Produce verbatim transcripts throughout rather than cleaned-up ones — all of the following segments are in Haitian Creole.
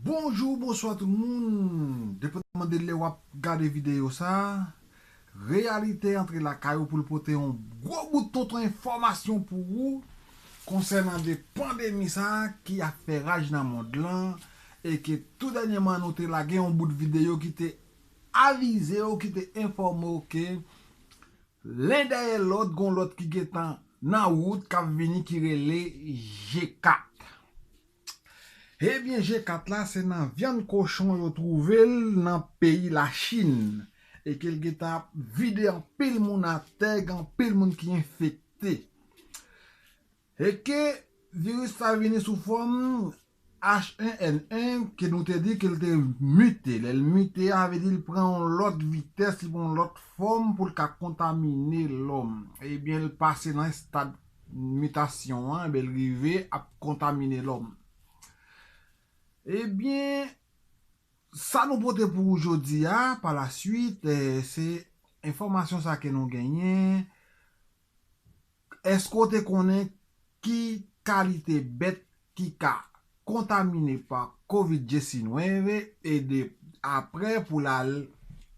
Bonjou, bonswa tout moun. Depandaman de lè w ap gade videyo sa, Reyalite antre lakay ou pou l pote yon gwo bout tonton enfòmasyon pou ou konsènan de pandemi sa ki ap fè raj nan mond lan, e ke tou dènyèman nou te lage yon bout videyo ki te avize w, ki te enfòme w ke len dèyè lòt, gon lòt ki gentan nan wout k ap vini ki rele G kat. Ebyen, G kat la, se nan vyann kochon yo twouve l nan peyi Lachin, e ke l gentan ap vide anpil moun atè, gen anpil moun ki enfekte. E ke viris la vini sou fòm H en N en, ke nou te di ke l te mite. Lè l mite, sa vle di l pran yon lòt vitès, li pran yon lòt fòm pou l ka kontamine lòm. Ebyen, l pase nan estad mitasyon an, ebyen, l rive ap kontamine lòm. Ebyen, sa nou pote pou ou jodi a, pa la swit, eh, se enfòmasyon sa ke nou genyen. Èske w te konnen ki kalite bèt ki ka kontamine pa kovid disenèf e de apre pou l al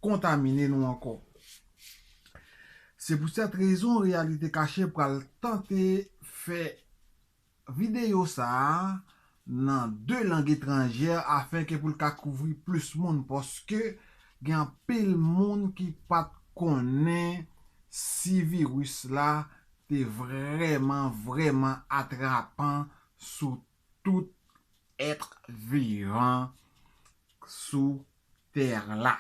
kontamine nou ankò? Se pou sèt rezon, Reyalite Kache pral tante fè videyo sa a nan de lang etranjè afenke pou l ka kouvri plis moun, paske gen anpil moun ki pa t konnen si viris la te vrèman, vrèman atrapan sou tout èt vivan sou tè la.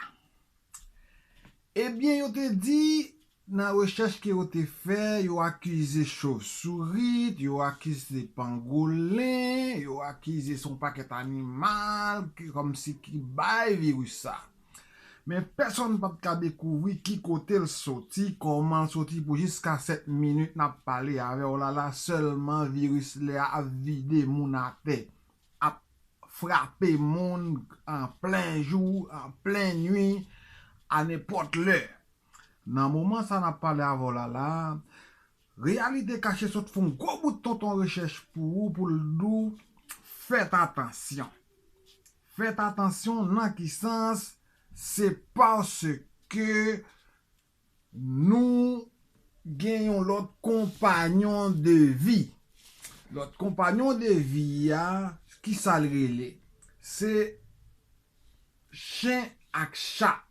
Ebyen, yo te di, nan rechèch ke yo te fè, yo akize chovsourit, yo akize pangolen, yo akize se yon pakèt animal ki, kòmsi ki bay viris sa. Men pèsonn pa t ka dekouvri ki kote l soti, kòman l soti pou jiska sèt minit n ap pale avè w la, la sèlman viris la ap vide moun atè, ap frape moun an plen jou, an plen nwi, a nenpòt lè. Nan moman sa n ap pale avè w la la, Reyalite Kache sot fè yon gwo bout tonton rechèch pou ou, pou l di w, fèt atansyon. Fèt atansyon nan ki sans? Se paske nou gen yon lòt konpanyon de vi. Lòt konpanyon de vi a, ki sa l rele? Se chen ak chat.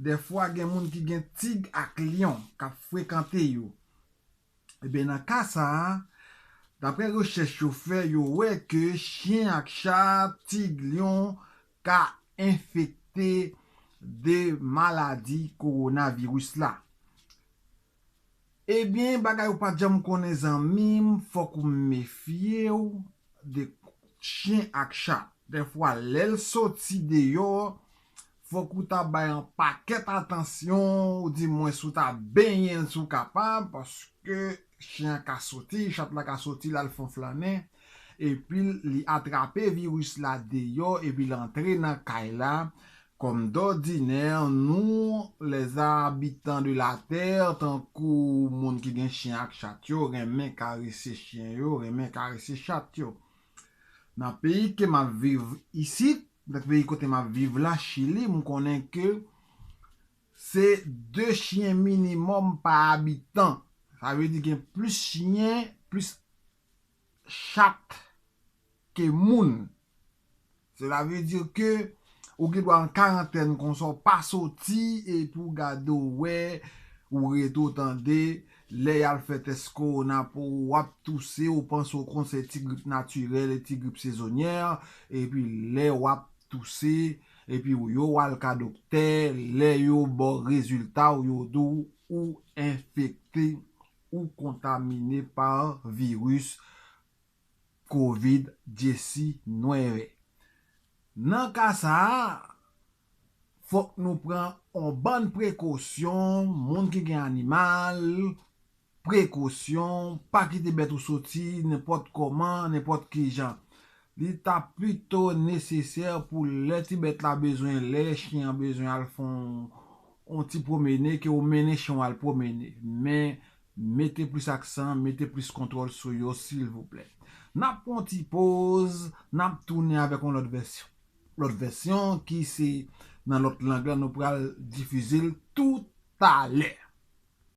Dèfwa, gen moun ki gen tig ak lyon k ap frekante yo. Ebyen, nan ka sa a, daprè rechèch yo fè, yo wè ke chen ak chat, tig, lyon ka enfekte de maladi kowonaviris la. Ebyen, bagay ou pa t janm konnen, zanmi m, fòk ou mefye w de chen ak chat. Dèfwa, lè l soti deyò, fòk ou ta bay yon pakèt atansyon, oudimwens ou ta benyen l si w kapab, paske chen an ka soti, chat la ka soti, l al fè yon flannen, epi li atrape viris la deyò, epi l antre nan kay la. Kòm dòdinè, nou, les habitants de la terre, tankou moun ki gen chen ak chat yo, renmen karese chen yo, renmen karese chat yo. Nan peyi ke m ap viv isit, nan peyi kote m ap viv la, Chili, m konnen ke se de chen minimòm pa abitan. Sa vle di gen plis chen, plis chat ke moun. Sela vle di ke ou gen dwa an karantèn konsa, w pa soti, epi w gade, w wè, ou rete, w tande, lè y al fè tès kowona pou ou, w ap touse, ou panse w konn se ti grip natirèl, ti grip sezonyè, epi lè w ap touse, epi w, yo w al ka doktè, lè yo ba w rezilta w, yo di w ou enfekte, ou kontamine pa viris kovid disenèf. Nan ka sa a, fòk nou pran yon bann prekosyon, moun ki gen animal, prekosyon, pa kite bèt ou soti nenpòt kòman, nenpòt ki jan. Li ta pito nesesè pou lè ti bèt la bezwen lè, chen an bezwen al fè yon, yon ti pwomene, ke w mennen chen w al pwomene. Men, mete plis aksan, mete plis kontwòl sou yo, silvouplè. N ap pran yon ti poz, n ap tounen avèk yon lòt vèsyon. Lòt vèsyon ki se nan lòt lang la, nou pral difize l toutalè.